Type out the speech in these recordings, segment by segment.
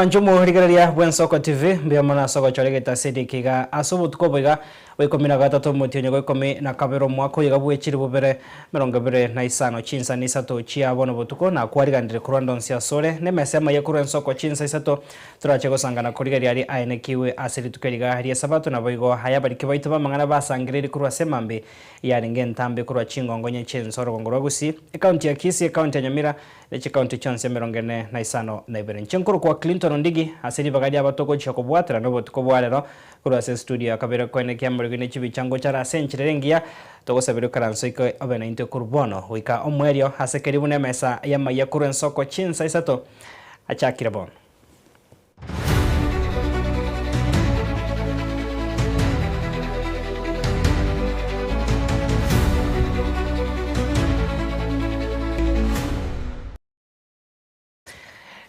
Mwanche omorigereria bw'Ensoko TV, mbuya mono ase ogochora egetaseti eke iga ase obotuko obo iga bwa ikomi na gatato omotienyi gwa ikomi na kabere omwaka oyo iga bwe chilifu bibere emerongo ebere na isano chinsa na isato chia bono botuko nakwariganire korwa ndonsi asore nemesa y'amaiga korwa ensoko chinsa isato torache gosangana korigereria aria aenekiwe ase rituko eri iga ri'esabato naboigo aya abariki baito b'amang'ana basangereiri korwa ase emambia yarenge entambe korwa chingongo nye chi'ense orogongo rwa Gusii, ekaunti ya Kisii, ekaunti ya Nyamira, ne chikaunti chionsi emerongo ene na isano na ibere. Inche nkorokwa Clinton Ondigi, ase ribaga riabo togochia kobwaterana obotuko bwa rero korwa ase estudio ya kabere koenekia amarigo ne chibicha ngochare ase enchera ere engiya togosabera ikaranso ike obe naintwe korwa bono goika omoerio ase keribu na emesa y'amayia korwa ensoko chinsa isato achakire bono.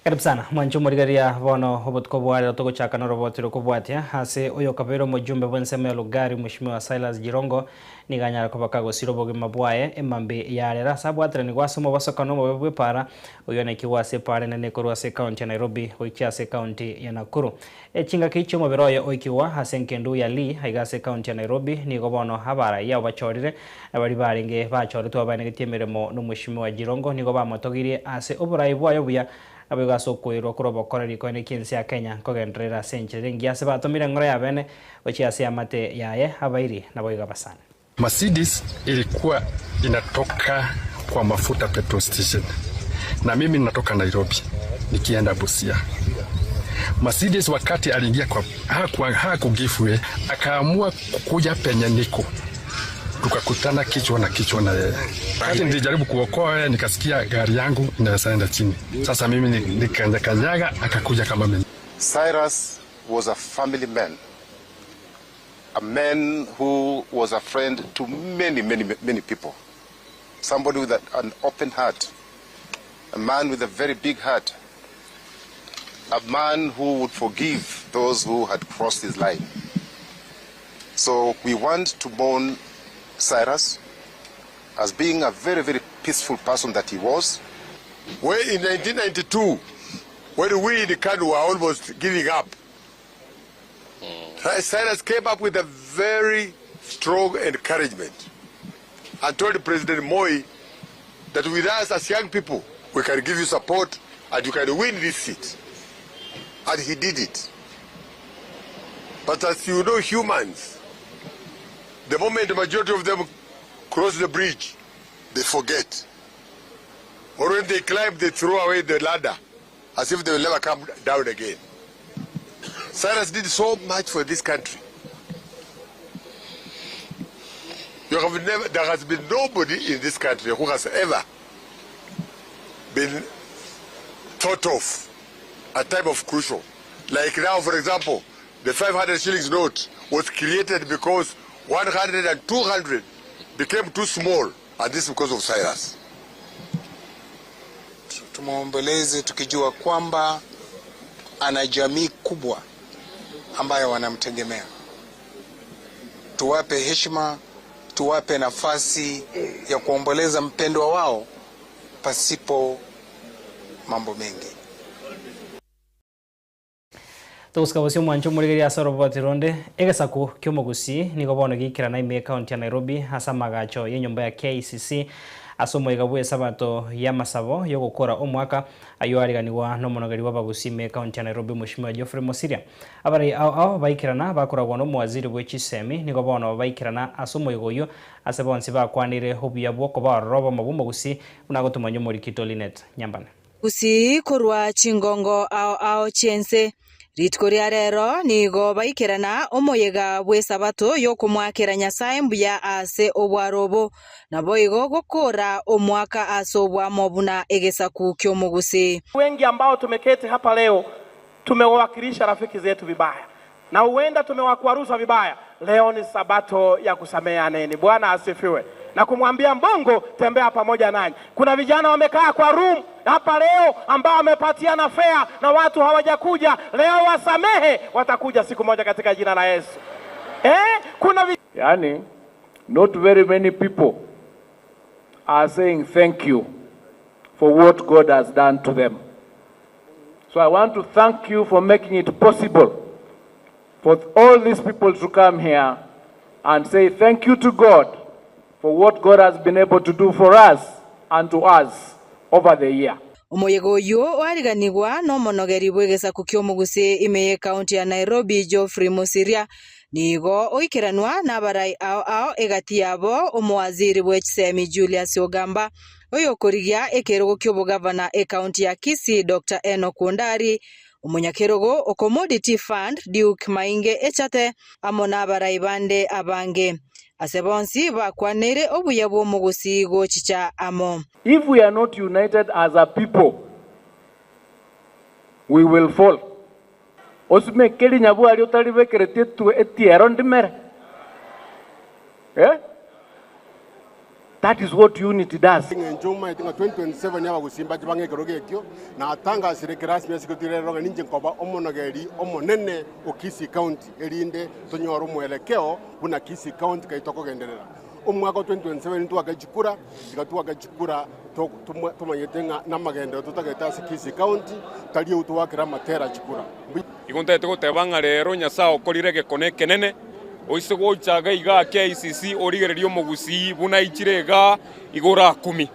Karibu sana mwanche omorigereria bono obotuko bwa rero togochaka noroboti rokobwatia ase oyokabeire omojumbe bw'ensemo ya Lugari Mheshimiwa Silas Jirongo Nigo anyare koba kagosira obogima bwaye emambia yarera ase abwateranigwe ase omobasokano omobe bw'epaara, oyio naikigwe ase epaara enene korwa ase ekaunti ya Nairobi goikia ase ekaunti ya Nakuru. Chingaki chi'omobere oye oikigwa ase engendu ya Lee aiga ase ekaunti ya Nairobi nigo bono abarai abo bachorire na baria barenge bachoretwe abaenegetie emeremo n'Omweshimiwa Jirongo nigo bamotogirie ase oborai bwaye obuya naboigo ase okoirwa korwa obokoreri koene ki'ense ya Kenya nkogenderera ase enchera ere engiya ase batomire eng'ora y'abene Gochia ase amate yaye abairi naboigo abasani. Mercedes ilikuwa inatoka kwa mafuta petrol station na mimi ninatoka Nairobi nikienda Busia. Mercedes wakati aliingia kwa haku, haku give way akaamua kukuja penye niko tukakutana kichwa na kichwa na yeye. Wakati nilijaribu kuokoa yeye nikasikia gari yangu inaweza enda chini. Sasa mimi nikakanyaga akakuja kama mimi. Cyrus was a family man, a man who was a friend to many, many, many people, somebody with an open heart, a man with a very big heart, a man who would forgive those who had crossed his line. So we want to mourn Cyrus as being a very, very peaceful person that he was. When in 1992, when we in KANU were almost giving up, Cyrus came up with a very strong encouragement and told President Moi that with us as young people, we can give you support and you can win this seat. And he did it. But as you know, humans, the moment the majority of them cross the bridge, they forget. Or when they climb, they throw away the ladder as if they will never come down again. Cyrus did so much for this country. You have never, there has been nobody in this country who has ever been thought of a time of crucial. Like now, for example, the 500 shillings note was created because 100 and 200 became too small, and this is because of Cyrus. Tumwomboleze tukijua kwamba ana jamii kubwa ambayo wanamtegemea. Tuwape heshima, tuwape nafasi ya kuomboleza mpendwa wao pasipo mambo mengi. Togosika bosio omwancho omorigereria ase oroboti ronde, egesaku ki'omogusii nigo bono geikerana ime y'ecounty ya Nairobi ase amagacho y'enyomba ya KICC ase omoiga bw'esabato y'amasabo y'ogokora omwaka ayio ariganigwa n'omonogeri bw'abagusii ime y'ecounty ya Nairobi Mweshimiwa Geoffrey Mosiria. Abarai ao ao baikerana bakoragwa n'omowaziri bwe chisemi nigo bono baikerana ase omoiga oyio ase bonsi bakwanire obuya bw'okoba ororo obomo bw'omogusii buna agotomanya omorikito Linet Nyambane. Gusii korwa chingongo ao ao chi'ense. Rituko ria rero nigo baikerana omoyega bw'Esabato y'okomoakera Nyasae mbuya ase obwaro obo, naboigo gokora omwaka ase oboamo buna egesaku ki'omogusii. Wengi ambao tumeketi hapa leo tumewawakilisha rafiki zetu vibaya na huenda tumewakwaruza vibaya. Leo ni sabato ya kusameheaneni. Bwana asifiwe. Na kumwambia Mungu tembea pamoja nanyi. Kuna vijana wamekaa kwa room hapa leo ambao wamepatiana fare na watu hawajakuja leo, wasamehe, watakuja siku moja katika jina la Yesu. Kuna vi Yani, not very many people are saying thank you for what God has done to them. So I want to thank you for making it possible for all these people to come here and say thank you to God for what God has been able to do for us and to us over the year. Omoyega oyio oariganigwa nomonogeri bw'egesaku ki'omogusii ime y'ekaunti ya Nairobi Geoffrey Mosiria, nigo oikeranwa nabarai ao ao egati yabo omowaziri bw'echisemi Julius Ogamba, oyokorigia ekerogo ki'obogavana ekaunti ya Kisii Doctor Enock Ondari, omonyakerogo o Commodity Fund Duke Mainge Echate amo nabarai bande abange. Ase bonsi bakwaneire obuya bw'omogusii gochicha amo. If we are not united as a people, we will fall. Osimeke rinyabwari otaribekereti etiero ndimere. Eh? That is what unity does. Eng'encho omaete ng'a 2027 abagusimba mbache bang'e ekerogo ekio, natangasire kerasmi ase ekerogo rero ng'a ninche nkoba omonogeri omonene o Kisii County erinde tonyore omwelekeo buna Kisii County kai tokogenderera. Omwaka o 2027 ntwake chikura, tiga twake chikura tomanyete ng'a namagenderero totagete ase Kisii County, tari ou toakere amatera chikura. Igo ntagete goteba ng'a rero Nyasae okorire egekone ekenene, oise gocha iga igaa KICC origererie omogusii buna aichire igaa igoro akumi.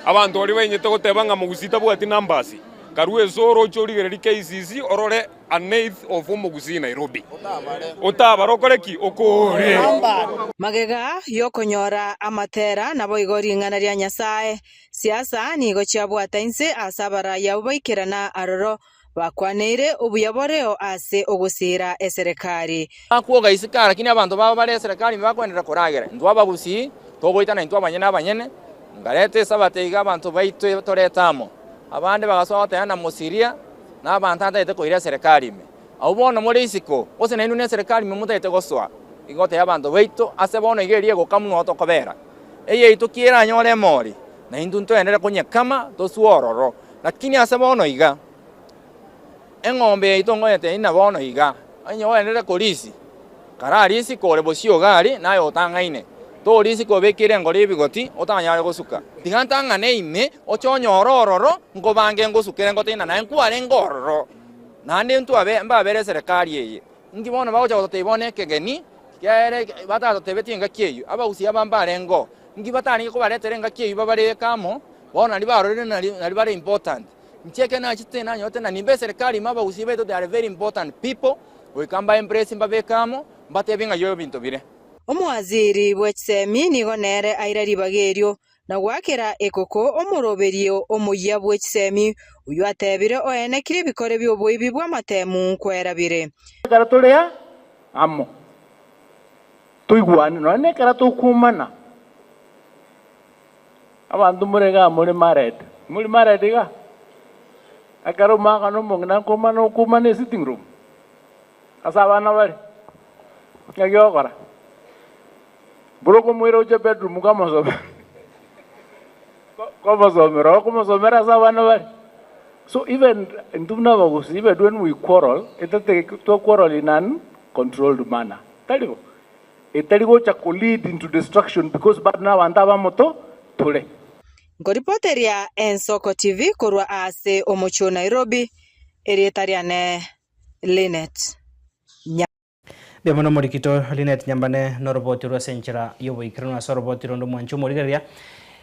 Abanto baria bainyete goteba ng'a mogusii tabwati numbers, karue ase oroche origererie KICC orore an eighth of omogusii Nairobi. Otabare okore ki? Okore. Magega y'okonyora amatera naboigo ring'ana ria Nyasae, siasa nigo chiabwata inse ase abarai abwo baikerana aroro. Bakwaneire obuya boreo ase ogosiira eserekari. Bakwoga isiko lakini abanto babo bare eserekari ime bakoenderera koragera. Intwe abagusii togoitana intwe abanyene abanyene, nkareta esabato iga abanto baito torete amo. Abande bagasoa goteba na mosiria na abanto atagete koira eserekari ime. Abwo bono more isiko, gose nainwe neserekari ime motagete gosoa. Igo gotebia abanto baito ase bono iga eria egoka monwe tokobera. Eyaito ki eranyore emori, na intwe ntoenderere konyekama toswe ororo. Lakini ase bono iga, eng'ombe yaito ngoyetebia ng'a bono iga, onye ogenderere korisia, kararisie kore bosio iga aria, naye otang'aine. Torisia kobekeire engoro y'ebigoti, otanyare gosuka. Tiga ntang'ane ime, oche onyore ororo, nkobange ngosukere ngotebie ng'a naye nkwarenge ororo. Naende ntwabe mbabere eserekari eye. Inki bono bagocha gototebia bono ekegeni kiaere batatotebetie engaki eyio? Abagusii aba mbarenge oo, inki batarenge kobaretera engaki eyio babareke amo? Bono nario barorire nari nari bare important. Inche ekero nachete nanyorete na nimbe eserekari ime abagusii baito they are very important people, goika mba embrace mbabeke amo, mbatebie ng'ai ebinto bire. Omowaziri bwe chisemi nigo nere aira ribaga erio, na goakera ekoko omoroberio omoyia bwe chisemi, oyio atebire oenekire ebikore bi'oboibi bw'amatemu nkwera bire. Ekero tore amo, toigwane, nonya nekero tokwomana. Abanto more igaa more married, muri married igaa? Ekero omwaka na omong'ina nkomana okomana esitting room, ase abana bare, ng'aki ogokora? Buna okomoira gochia bedroom kwamosomera kwamosomera okomosomera ase abana bare. So even intwe buna abagusii even when we quarrel, etatageki twa quarrel in an controlled manner, tari bo? Etari gocha ko lead into destruction because bado nabanto abamoto tore. Nkoripoteria Ensoko TV korwa aase omochie o Nairobi, erieta riane Linet Nyambane. Mbuya mono omorikito Linet Nyambane noroboti rwe ase enchera y'oboikeranu ase oroboti ronde omwanchi omorigereria.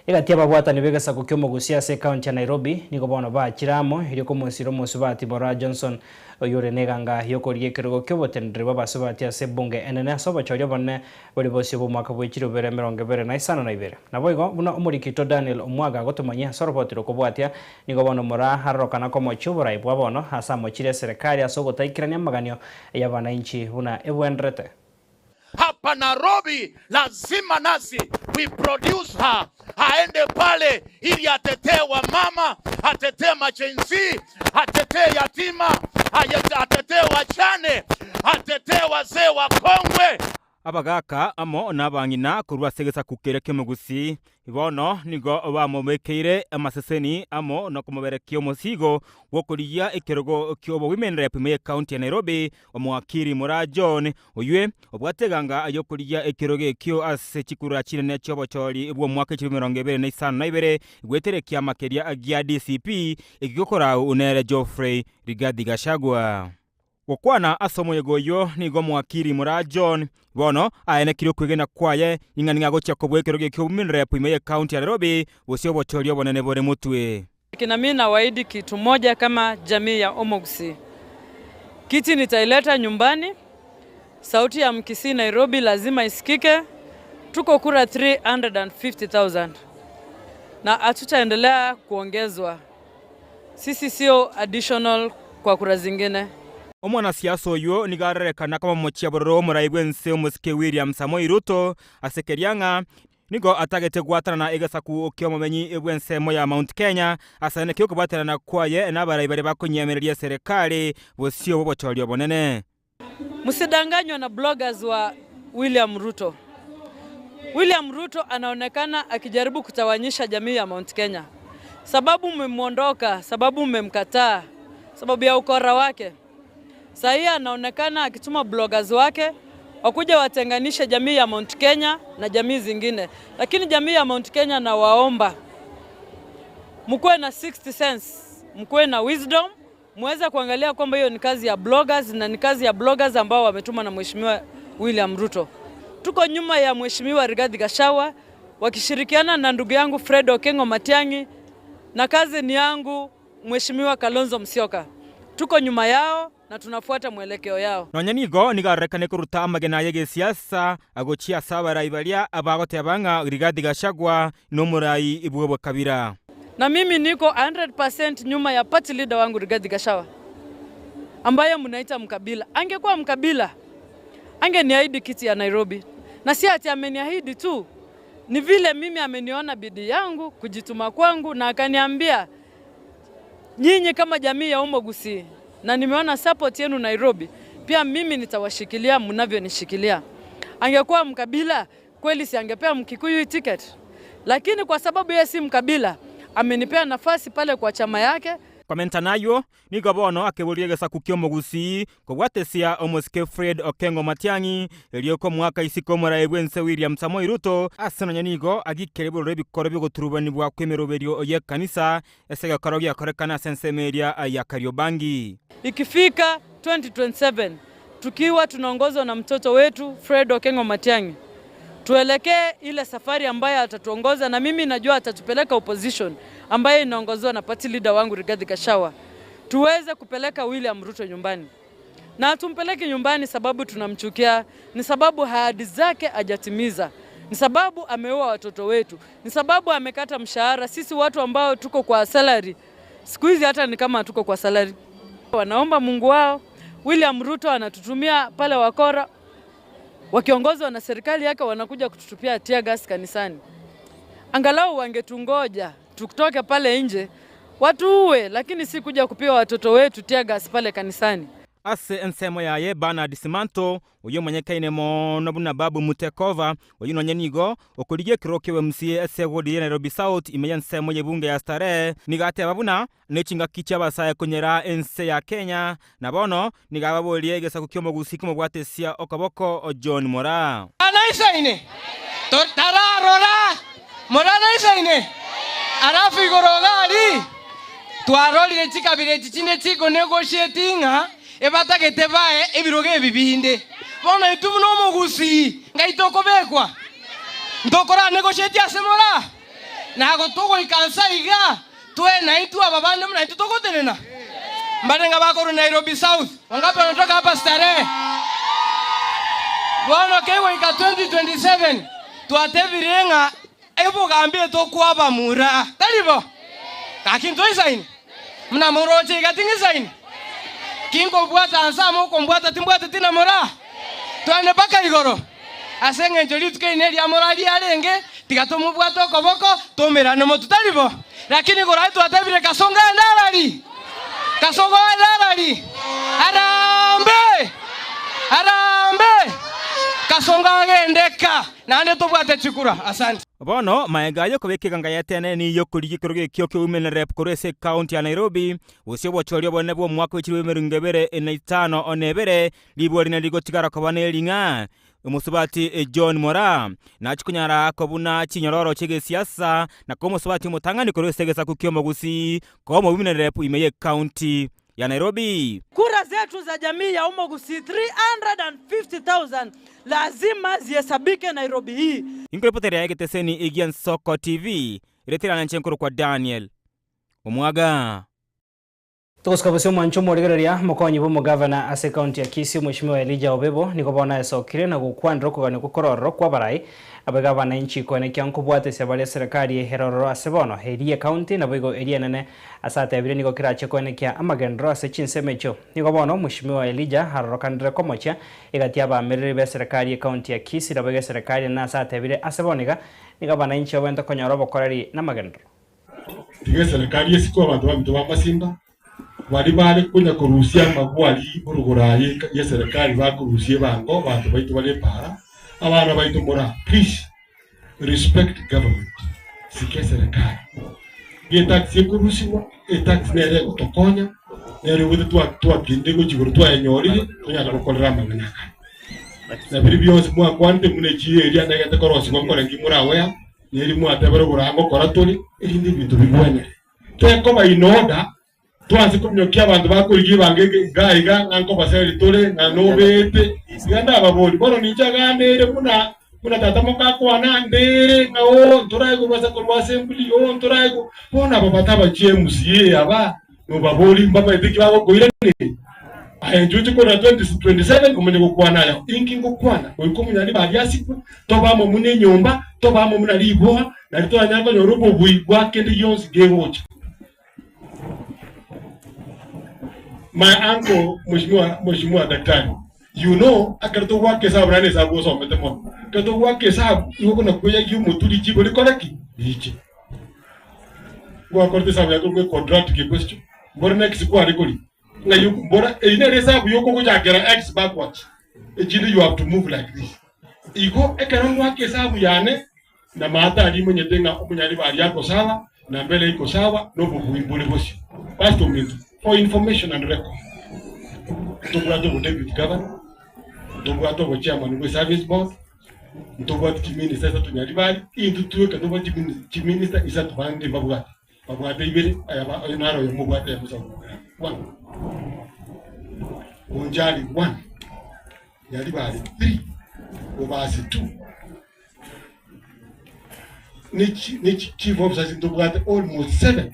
Egati y'ababwatani b'egesaku ki'omogusia ase ekaunti ya Nairobi nigo bono baachire amo erio komosira omosubati Borah Johnson oyio ore neganga y'okorigia ekerogo ki'oboteneneri bw'abasubati ase ebunge enene ase obochori obonene bore bosio bw'omwaka bwe chirubere 2052. Naboigo buna omorikito Daniel Omwaga agotomanyia ase oroboti rokobwatia, nigo bono Moraa arorokana komochia oborai bwa bono ase amochire eserekari ase ogotaikerania amaganio y'abanainchi buna ebwenderete. Hapa Nairobi lazima nasi we produce her aende pale ili atetee wamama, atetee machenzi, atetee yatima, atetee wachane, atetee wazee wakongwe. Abagaaka amo nabang'ina korwa ase egesaku keria ki'omogusii bono nigo bamobekeire amaseseni amo nokomoberekia omosigo bw'okorigia ekerogo ki'obo-women rep ime y'ecounty ya Nairobi, omowakiri Moraa John, oywe obwate eganga y'okorigia ekerogo ekio ase chikura chinene chi'obochori bw'omwaka echilifu 2052 goetera ekiama keria gia DCP ekio gekorau nere Geoffrey Rigathi Gachagua. Gokwana ase omoyega oyio nigo omowakiri Moraa John bono aenekirie okwegena kwaye ing'a nigo agochia kobua ekerogo ekio women rep ime y'ecounty ya Nairobi gose obochori obonene bore motwe. Na mi nawaahidi kitu moja kama jamii ya Omogusii. Kiti nitaileta nyumbani, sauti ya Mkisii Nairobi lazima isikike. Tuko kura 350,000 na hatutaendelea kuongezwa. Sisi sio additional kwa kura zingine. Omwanasiasa oyio nigo arorekana koba omochia bororo omorai bw'ense omosike William Samoei Ruto ase keria ng'a Nigo atagete gwatanana egesaku ki'omomenyi bw'ensemo ya Mount Kenya ase naki okobwaterana kwaye nabarai baria bakonyemereria eserekari bosio bw'obochori obonene. Msidanganywe na bloggers wa William Ruto. William Ruto anaonekana akijaribu kutawanyisha jamii ya Mount Kenya. Sababu mmemwondoka, sababu mmemkataa, sababu ya ukora wake. Saa hii anaonekana akituma bloggers wake wakuja watenganishe jamii ya Mount Kenya na jamii zingine, lakini jamii ya Mount Kenya nawaomba mkuwe na 60 sense, mkuwe na wisdom, muweze kuangalia kwamba hiyo ni kazi ya bloggers na ni kazi ya bloggers ambao wametumwa na Mheshimiwa William Ruto. Tuko nyuma ya Mheshimiwa Rigathi Gachagua wakishirikiana na ndugu yangu Fred Okengo Matiang'i na cousin yangu Mheshimiwa Kalonzo Musyoka. Tuko nyuma yao na tunafuata mwelekeo yao. Nonya nigo nigo arorekane koruta amagena y'egesiasa agochia ase abarai baria abagoteba ng'a Rigathi Gachagua nomorai bw'obokabira. Na mimi niko 100% nyuma ya party leader wangu Rigathi Gachagua ambaye mnaita mkabila. Angekuwa mkabila angeniahidi kiti ya Nairobi, na si ati ameniahidi tu, ni vile mimi ameniona bidii yangu, kujituma kwangu, na akaniambia nyinyi kama jamii ya Omogusii, na nimeona support yenu Nairobi, pia mimi nitawashikilia mnavyonishikilia. Angekuwa mkabila kweli, si angepea Mkikuyu hii ticket, lakini kwa sababu yeye si mkabila, amenipea nafasi pale kwa chama yake. Komenta nayio, nigo bono akeboria egesaku ki'omogusii kobwatesia omosike Fred Okengo Matiang'i, erio komoaka isiko omorai bw'ense William Samoei Ruto, ase nonya nigo agikire bororo ebikoro bi'ogoturubanigwa kw'emeroberio y'ekanisa ase egekoro giakorekana ase ensemo eria ya Kariobangi. Ikifika 2027 tukiwa tunaongozwa na mtoto wetu Fred Okengo Matiang'i, tuelekee ile safari ambayo atatuongoza, na mimi najua atatupeleka opposition ambayo inaongozwa na party leader wangu Rigathi Gachagua, tuweze kupeleka William Ruto nyumbani. Na hatumpeleki nyumbani sababu tunamchukia, ni sababu ahadi zake hajatimiza, ni sababu ameua watoto wetu, ni sababu amekata mshahara. Sisi watu ambao tuko kwa salary siku hizi hata ni kama hatuko kwa salary. Wanaomba Mungu wao. William Ruto anatutumia pale wakora wakiongozwa na serikali yake, wanakuja kututupia tear gas kanisani. Angalau wangetungoja tutoke pale nje watuue, lakini si kuja kupiga watoto wetu tear gas pale kanisani. Ase ensemo yaye Bernard Simanto, oyio omonyekaine mono buna Babu Mutekova, oyio nonye nigo okorigia ekerogo ki'oboMCA ase ewodi ya Nairobi South ime y'ensemo y'ebunge ya Starehe, nigo ateba buna nechingaki chi'abasae konyera ense ya Kenya, na bono nigo ababorie egesaku ki'omogusii komobwatesia okoboko John Moraa. Moraraisaine? Tararora. Moraraisaine? Alafu igoro iga aria twarorire chikabira echi chinde chikonegotiate ng'a ebatagete bae ebirogo ebi binde. Bono intwe buna omogusii ngai tokobekwa? Ntokoranegotiate ase mora? Nago togoika nsa iga twe naintwe aba bande buna intwe togotenena. Mbare ng'a bakorwa Nairobi South, wangapi wanatoka hapa Starehe? Bono kegoika 2027 twatebire ng'a ebogambi etokwabamura. Tari bo? Gaki ntoisaine? Muna moroche iga ting'isaine? Kinkobwata nse amo okombwata timbwateti na mora? Twende mpaka igoro. Ase eng'encho rituko eri neria mora riarenge, tiga tomobwate okoboko, toumerane motwe, tari bo? Lakini igoro aye twatebire Kasongo aende arari? Kasongo aende arari? Harambee! Harambee! Kasongo. Kasongo agende ka, naende tobwate chikura. Asante. Bono magega y'okobeka eganga y'etenene niyo okorigia ekerogo ekio kia Women Rep korwa ase ekaunti ya Nairobi, gose obochori obonene bw'omwaka bwe chilifu emerongo ebere na etano na ebere, ribori nari rigotigara koba nering'a. Omosubati John Moraa nachie konyara kobuna chinyororo chi'egesiasa na koba omosubati omotang'ani korwa ase egesaku ki'omogusii koba omo-Women Rep ime y'ekaunti ya Nairobi. Kura zetu za jamii ya Omogusii 350,000 lazima zihesabike Nairobi hii. Inkorepoteria egeteseni egia Nsoko TV, eretera inche nkorokwa Daniel Omwaga. Togosuka bosio omwancho omorigereria, mokonyi bw'omogavana ase ekaunti ya Kisii Omweshimiwa Elijah Obebo nigo bono aesokire na gokwanera okogania gokorororo kw'abarai Abaiga abananchi koenekia nkobwatesia bare eserekari ere ororo ase bono, eria ekaunti, naboigo eria enene. Ase atebire nigo kerache koenekia amagenderero ase chinsemo echio. Nigo bono Mweshimiwa Elijah arorokanire komochia egati y'abaamereri b'eserekari y'ekaunti ya Kisii naboigo eserekari enene ase atebire ase bono iga nigo abananchi babwenerete konyora obokoreri namagenderero. Tiga eserekari esikwe abanto baminto b'amasimba, baria bare konya korusia amagwa aria orogoro aye y'eserekari bakorusia ebango abanto baito bare epaara, abana baito mora please respect government, sika eserekari. Nigo etax ekorusigwa, etax nere egotokonya, nere ogote twakindire gochia igoro twayenyorire, tonyare gokorera amang'ana aya. Na biria bionsi mwakwanete buna echiro eria negete korosigwa nkore nki morawea, neri mwatebire oboraga ngokora tore, erinde ebinto bigwenere. Tekoba in order, twanse kominyokia abanto bakorigia ebango eke iga iga, ng'a nkobaseri tore, ng'a nobeete. Iga ndababorie, bono ninche aganere buna buna tata mokakwana, ndere ng'a oo ntoraigwe ase korwa assembly, oo ntoraigwe. Bono aba batabachie MCA aba, nobaborie mbamaete eki bagokoiraneria. Aye inche oche korora 2027 omanye gokwana aya, inki ngokwana? Goika omonyariba aria asikwe, tobe amo buna enyomba, tobe amo buna riboa, Nario toranyare konyora obobui bwa kende gionsi gegocha. My uncle Mheshimiwa Mheshimiwa Daktari, you know ekero togoaka esabu naende esabu osomete mono, ekero togoaka esabu igo okona koyagia omotwe richibo rikore ki? Riche. Gwakorete esabu yako korwa quadratic equation, mboro next kware koria ng'ai oko mbora eyio nere esabu yoka ogochakera x backwards, echinde you have to move like this. Igo ekero ngoaka esabu yane Na maate aria imonyete ng'a omonyaribo aria akosawa, na mbere ikosawa, na obobui mbore bosio. Pastor ominto, for information and record, ntobwate obo deputy governor, ntobwate obo chairman bwe service board, ntobwate chiminister isato Nyaribari, intwe tweka ntobwate chiminister isato bande mbabwate, babwate ibere, aya ba oyo naro oyomo obwate eyemo South Mugirango, one. Bonchari one, Nyaribari three, Bobasi two. Ne chief officers ntobwate almost 70.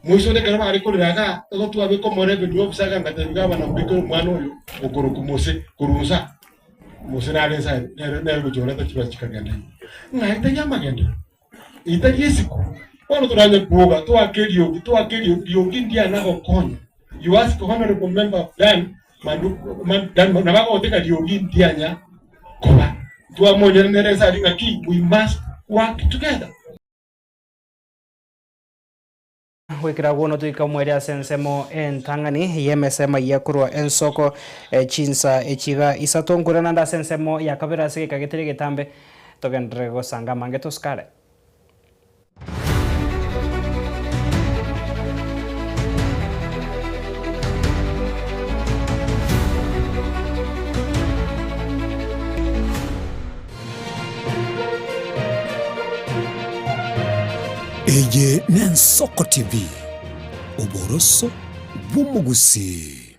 Moisore ekero bare korera igaa, igo twabeka omo revenue officer iga ngatebia gavana mbekere omwana oyo okorokwa Mose korwa nsa. Mose nare nsa nere nere gochia koreta chibesa chikagenda igo. Ng'a etari amagenderero, etari esiko. Bono toranye kwoga toake eriogi toake eriogi, riogi ndiana gokonya. You ask honorable member Dan Manduku Dan nabo agoteka riogi ndianya koba. Twamonyera nere nsa aria ng'aki we must work together. Goikera agwo notoika omweri ase ensemo entang'ani y'emesemo eyia korwa ensoko chinsa echiga isato nkure naende ase ensemo ya kabere ase egeka getari egetambe togenderere gosanga amange tosikare. Eye n'Ensoko TV, oboroso bw'omogusii.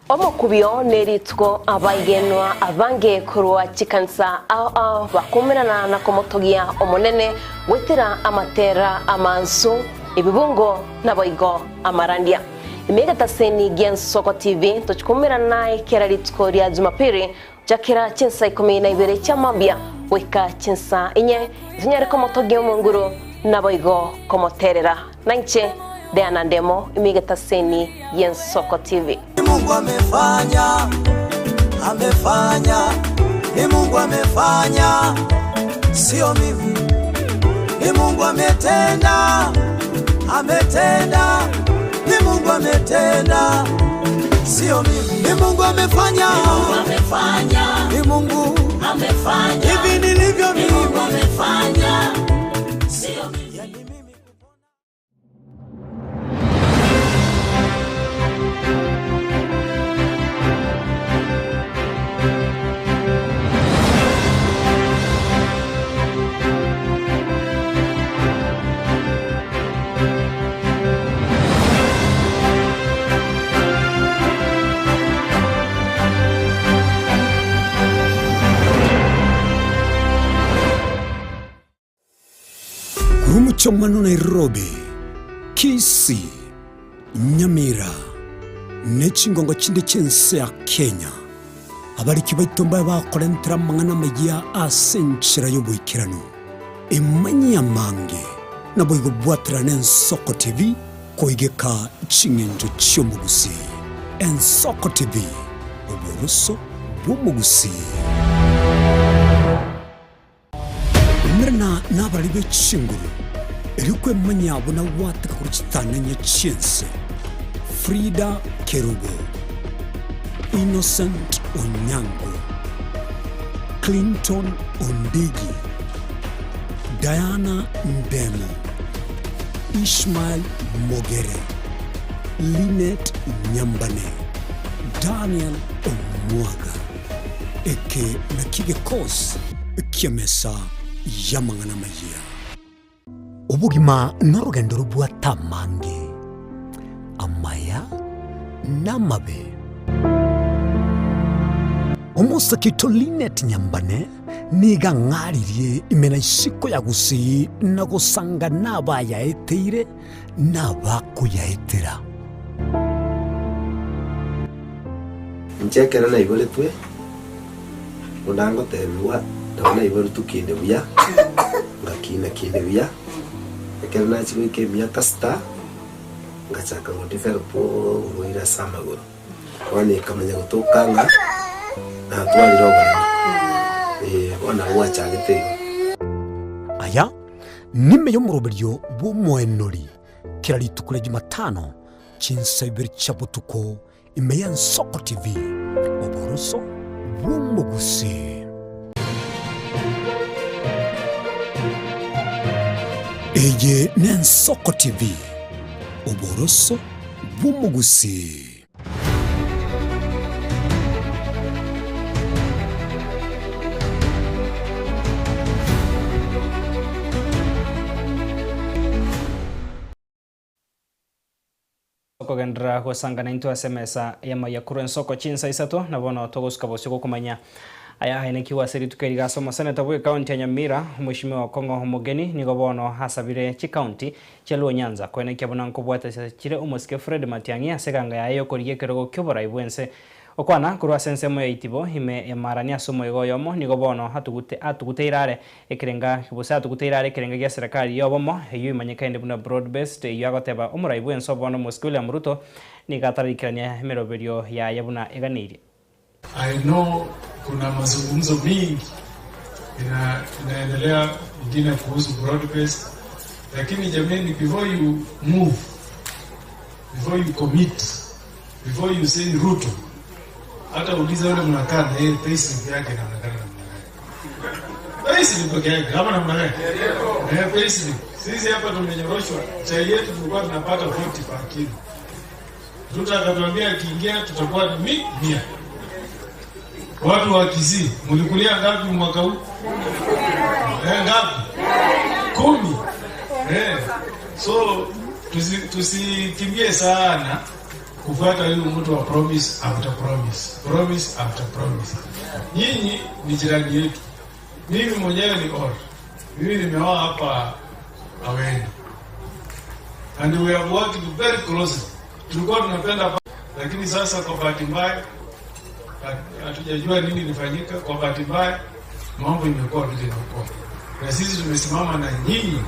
Omokubio nerituko abaigenwa abange korwa chikanisa ao ao bakomerana na komotogia Omonene goetera amatera amansu, ebibungo naboigo amarandia. Ime egetaseni gi'Ensoko TV tochikomerana naye kera rituko ria Jumapili gochakera chinsa ikomi na ibere chia mambia goika chinsa inye, tonyare komotogia Omonguru naboigo komoterera. Nainche Diana Ndemo, ime egetaseni gi'Ensoko TV. Ni Mungu amefanya, amefanya, ni Mungu amefanya, sio mimi. Ni Mungu ametenda, ametenda, ni Mungu ametenda, sio mimi. Ni Mungu amefanya, ni Mungu amefanya, ni Mungu amefanya. Chong'ano Nairobi, Kisii, Nyamira, ne chingongo chinde chi'ense ya Kenya. Abariki baito mbabe bakorentera amang'ana amayia ase enchera y'oboikeranu. Emanyie amange, naboigo bwaterane Ensoko TV koigeka ching'encho chi'omogusii. Ensoko TV, oboroso bw'omogusii. Umerana nabarari be chinguru, erio kwemanyia buna gwateka korwa chitananya chi'ense. Frida Kerubo, Innocent Onyango, Clinton Ondigi, Diana Ndemo, Ishmael Mogere, Linet Nyambane, Daniel Omwaga. Eke nakio egekosi ki'emesa y'amang'ana amayia. Obogima norogendo robwate amange, amaya na amabe. Omosake oito Linet Nyambane nigo ang'aririe ime na isiko ya Gusii na gosanga nabayaeteire na abakoyaetera. Inche ekero naiboretwe, buna ngotebigwa, nabo naiboretwe kinde buya, ngakina kinde buya, ekero nachia goika emiaka sita, ngachaka go develop oborwaire ase amagoro. Bono ekamanya gotoka ng'a natwarire oboremo, eh, bono nabo gwachagete igo. Aya nime y'omoroberio bw'omoenori kera rituko ria Jumatano chinsa ibere chia botuko ime y'Ensoko TV, oboroso bw'omogusii. Eye n'Ensoko TV, oboroso bw'omogusii. Okogenderera gosangana intwe ase emesa y'amaiya korwa ensoko chinsa isato, na bono togosuka bosio gokomanya aya aenekigwe ase rituko eri ase omoseneta bw'ecounty ya Nyamira, Omweshimiwa Okong'o Omogeni nigo bono asabire chicounty chia Luo Nyanza koenekia buna nkobwatesa chire omosike Fred Matiang'i ase eganga yaye y'okorigia ekerogo ki'oborai bw'ense. Okwana korwa ase ensemo ya Itibo ime ya Marani ase omoyega oyomo nigo bono atugute atuguteire are Ekerenga gose atuguteire are ekerenga gia serikali y'obomo, eyio imanyekaine buna Broad Based, eyio agoteba omorai bw'ense obono Omosike William Ruto nigo ataraikerania emeroberio yaye buna eganeirie. I know kuna mazungumzo mingi ina inaendelea ingine kuhusu broad based, lakini jameni, before you move, before you commit, before you say Ruto, hata uliza yule mnakaa na yeye payslip yake inaonekana namna gani? Payslip peke yake ama namna gani? Eh, payslip. Sisi hapa tumenyoroshwa, chai yetu tulikuwa tunapata 40 per kilo. Ruto akatuambia akiingia tutakuwa ni mi, mia. Watu wa Kisii mlikulia ngapi mwaka huu? Eh, ngapi? Kumi. Eh, so tusikimbie sana kufuata huyu mtu wa promise after promise, promise after promise. Nyinyi ni jirani yetu, mimi mwenyewe ni or, mimi nimeoa hapa Aweni and we have worked very closely. Tulikuwa tunapenda, lakini sasa kwa bahati mbaya hatujajua nini ilifanyika. Kwa bahati mbaya mambo imekuwa vile imekuwa, na sisi tumesimama na nyinyi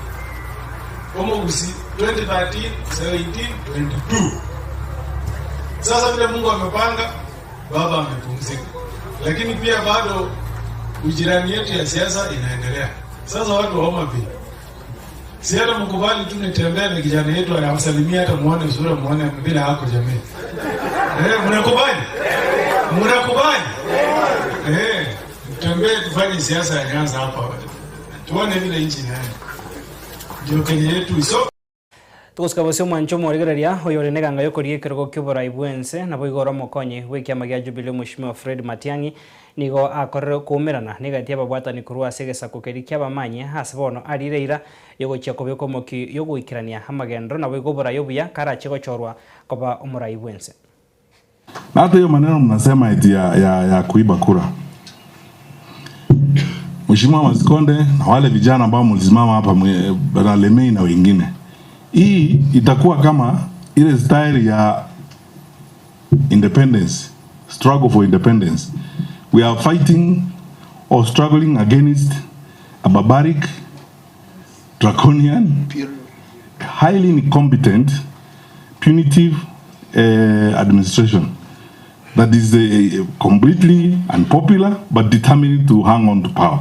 Omogusi 2013, 17, 22. Sasa vile Mungu amepanga, baba amepumzika, lakini pia bado ujirani yetu ya siasa inaendelea. Sasa watu wa Homa Bay, si hata mkubali tu nitembee na kijana yetu anawasalimia, hata muone sura, muone vile hako jamii. Eh, mnakubali? Mnakubali? Eh, tutembee tufanye siasa ya Nyanza hapa, tuone vile nchi inaenda, ndio Kenya yetu iso Togosika bosio omwancho omorigereria oyore neganga y'okoria ekerogo ki'oborai bw'ense, naboigo ore omokonyi bw'ekiama gia Jubilee Omweshimiwa Fred Matiang'i nigo akorire koumerana negati y'ababwatani korwa ase egesaku keria ki'abamanyi ase bono arire eira y'ogochia kobeka omoki y'ogoikerania amagenderero naboigo oborai obuya karache gochorwa koba omorai bw'ense. Na hata hiyo maneno mnasema eti ya, ya, ya kuiba kura. Mheshimiwa Masikonde na wale vijana ambao mlisimama hapa Bwana Lemei na wengine, hii itakuwa kama ile style ya independence, struggle for independence. We are fighting or struggling against a barbaric, draconian, highly incompetent, punitive administration that is completely unpopular but determined to hang on to power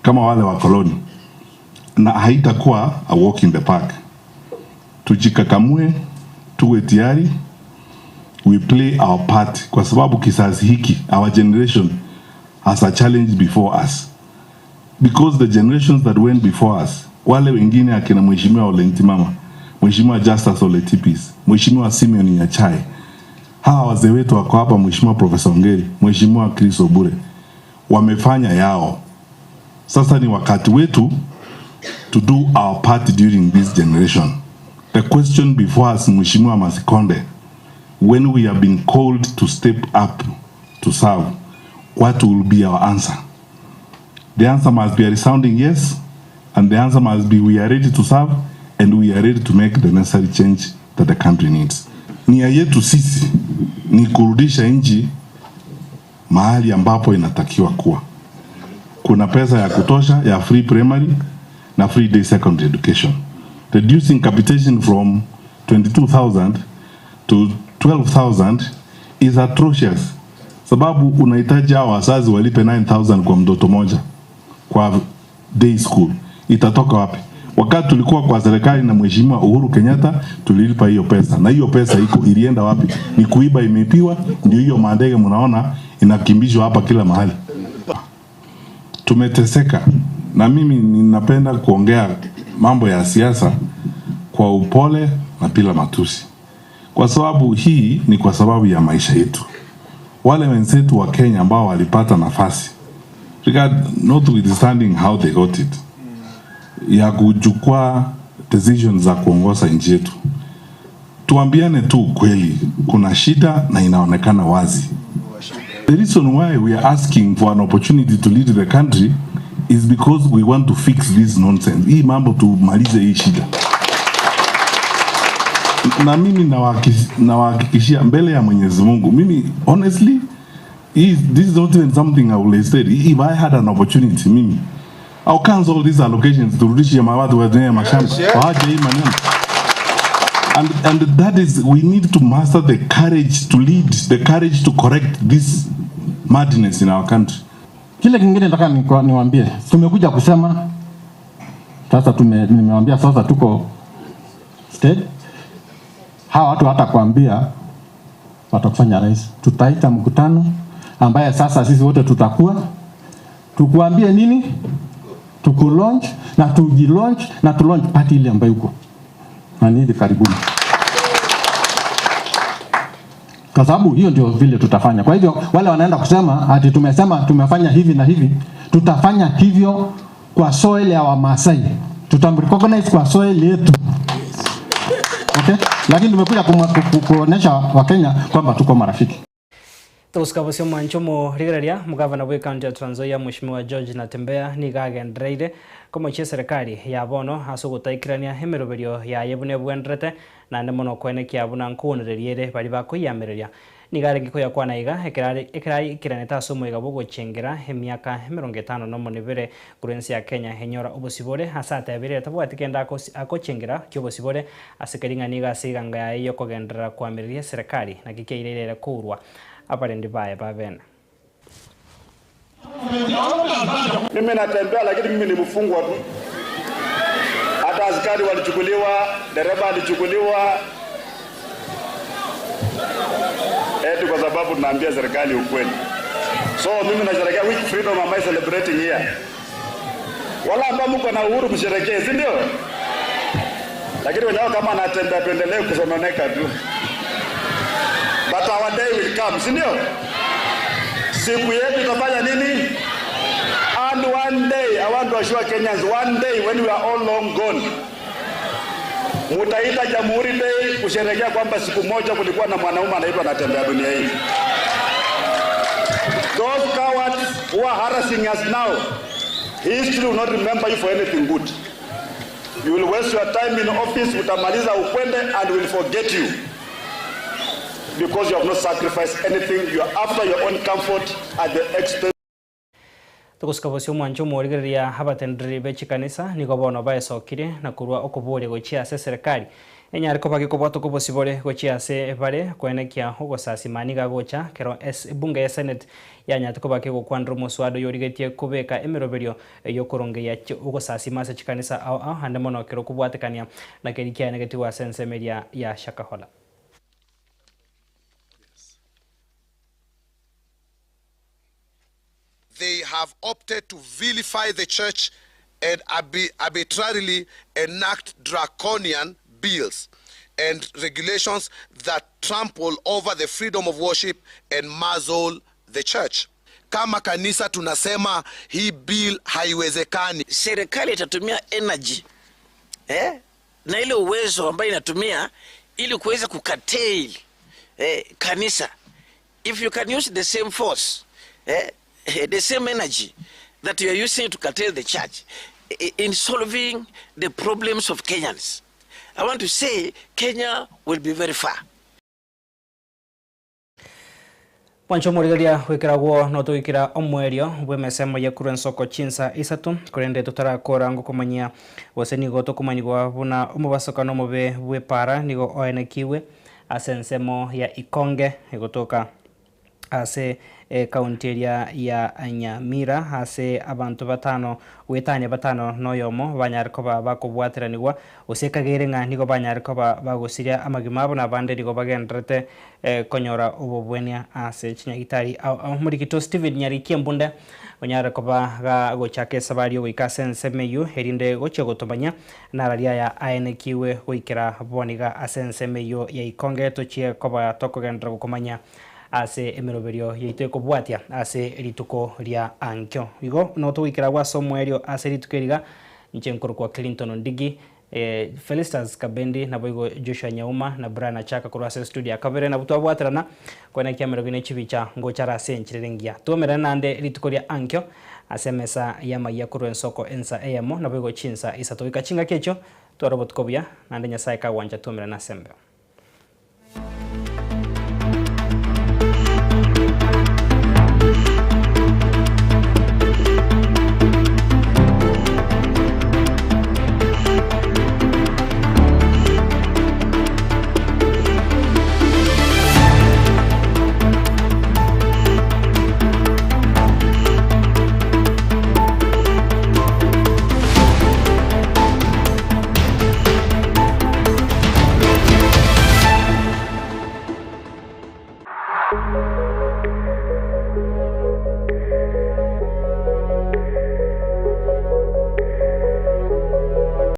kama wale wa koloni, na haitakuwa a walk in the park. Tujikakamue, tuwe tayari, we play our part, kwa sababu kizazi hiki, our generation has a challenge before us because the generations that went before us, wale wengine akina Mheshimiwa Ole Ntimama, Mheshimiwa Justus Ole Tipis, Mheshimiwa Simeon Nyachae, hawa wazee wetu wako hapa, Mheshimiwa Profesa Ongeri, Mheshimiwa Chris Obure, wamefanya yao. Sasa ni wakati wetu to do our part during this generation. The question before us, Mheshimiwa Masikonde, when we have been called to step up to serve, what will be our answer? The answer must be a resounding yes, and the answer must be we are ready to serve and we are ready to make the necessary change that the country needs. Nia yetu sisi ni kurudisha nchi mahali ambapo inatakiwa kuwa. Kuna pesa ya kutosha ya free primary na free day secondary education. Reducing capitation from 22,000 to 12,000 is atrocious. Sababu unahitaji hao wazazi walipe 9,000 kwa mtoto moja kwa day school. Itatoka wapi? Wakati tulikuwa kwa serikali na Mheshimiwa Uhuru Kenyatta tulilipa hiyo pesa, na hiyo pesa iko ilienda wapi? Ni kuiba, imeibiwa. Ndio hiyo mandege mnaona inakimbizwa hapa kila mahali. Tumeteseka, na mimi ninapenda kuongea mambo ya siasa kwa upole na bila matusi, kwa sababu hii ni kwa sababu ya maisha yetu. Wale wenzetu wa Kenya ambao walipata nafasi, regard notwithstanding how they got it, ya kuchukua decisions za kuongoza nchi yetu, tuambiane tu kweli, kuna shida na inaonekana wazi. The reason why we are asking for an opportunity to lead the country is because we want to fix this nonsense. Hii mambo tumalize hii shida. Na mimi nawahakikishia mbele ya Mwenyezi Mungu, mimi honestly, this is not even something I will say. If I had an opportunity, mimi I'll cancel these allocations turudishe mawatu wenyewe mashamba. Waache hii maneno. And that is, we need to master the courage to lead, the courage to correct this madness in our country. Kile kingine nataka niwaambie, tumekuja kusema sasa, nimewaambia sasa tuko state. Hawa watu hatakwambia watakufanya rais. Tutaita mkutano ambaye sasa sisi wote tutakuwa tukuambie nini, tukulaunch na tujilaunch na tulaunch party ile ambayo uko na ni hivi karibuni, kwa sababu hiyo ndio vile tutafanya. Kwa hivyo wale wanaenda kusema ati tumesema tumefanya hivi na hivi, tutafanya hivyo kwa soil ya Wamasai, tutamrecognize kwa soil yetu. Okay? Lakini tumekuja kuonesha Wakenya kwamba tuko marafiki. Togosika bosio mwancho omorigereria omogavana bwe ekaunti ya Trans Nzoia Mweshimiwa George Natembeya nigo agendereire komochia eserekari ya bono ase ogotaikerania emeroberio yaye buna ebwenderete naende mono koenekia buna nkowonereria ere baria bakoiyamereria. Nigo arenge koyakwana iga ekero ekero aikeranete ase omoiga bwa ogochengera emiaka emerongo etano na omo na ibere korwa ense ya Kenya enyora obosibore ase atebire tabwati kende agochengera kia obosibore ase keri ng'a nigo ase eganga yaye ya okogenderera koamereria eserekari naki kiairire ere kourwa abarendi baye babene. Mimi natembea lakini mimi ni mfungwa tu. Hata askari walichukuliwa, dereva alichukuliwa, eti kwa sababu tunaambia serikali ukweli. So mimi nasherehekea, which freedom am I celebrating here? Wala ambao mko na uhuru msherekee, si ndio? Lakini wenyewe kama anatembea tuendelee kusononeka tu. But our day will come, si ndio? Siku yetu itafanya nini? And one day, I want to assure Kenyans, one day when we are all long gone, mutaita Jamhuri Day kusherehekea kwamba siku moja kulikuwa na mwanaume anaitwa Natembeya dunia hii. Those cowards who are harassing us now, History will not remember you for anything good. You will waste your time in office, utamaliza ukwende and will forget you because you have not sacrificed anything. You are after your own comfort at the expense. Togosika bosio omwancho omorigereria abatendereri be chikanisa nigo bono baesokirie na korua okoboria gochia ase eserekari enyare koba gekobwatoka obosibore gochia ase bare koenekia ogosasima nigo agocha kero ebunge ya senate yanyarete koba kegokwanera omoswada oyorigetie kobeka emeroberio yokorongeia ogosasima ase chikanisa ao ao ande mono kero okobwatekania na keria kiaenegetigwe ase ensemo eria ya Shakahola. They have opted to vilify the church and arbitrarily enact draconian bills and regulations that trample over the freedom of worship and muzzle the church. Kama kanisa tunasema hii bill haiwezekani. Serikali itatumia energy eh, na ile uwezo ambayo inatumia ili kuweza kucurtail eh, kanisa. If you can use the same force eh, the same energy that you are using to curtail the church in solving the problems of Kenyans, I want to say Kenya will be very far. Mwanche omorigereria goikeragwo notogoikera omoerio bw'emesemo ya korwa ensoko chinsa isato, korende totarakora ngokomanyia gose nigo tokomanyigwa buna omobasokano omobe bw'epaara nigo oenekigwe ase ensemo ya Ikonge egotoka ase ekaunti eria ya Nyamira ase abanto batano goetania batano noyomo banyare koba bakobwateranigwa gose ekageire ng'a nigo banyare koba bagosiria amagima abo na abande nigo bagendererete konyora obobwenia ase chinyagitari ao ao. Omorikito Stephen Nyariki Embunde onyare koba gagochaka esabari ogoika ase ensemo eyio erinde gochia gotomanya nararia aya aenekigwe goikera boniga ase ensemo eyio ya Ikonge tochie koba tokogenderera gokomanya ase emeroberio yaito ekobwatia ase rituko ria ankio. Igo notogoikera agwo ase omoerio ase rituko eri iga, inche nkorokwa Clinton Ondigi, Felistus Kabendi, naboigo Joshua Nyauma na Brian Achaka korwa ase estudio ya kabere nabwo twabwaterana koenekia emerogo ne chibicha ngocha are ase enchera ere engiya. Twomerane naende rituko ria ankio ase emesa y'amayia korwa ensoko ensa eyemo naboigo chinsa isato. Goika chingaki echio, tware obotuko obuya naende Nyasae kagwancha twomerane ase embeo.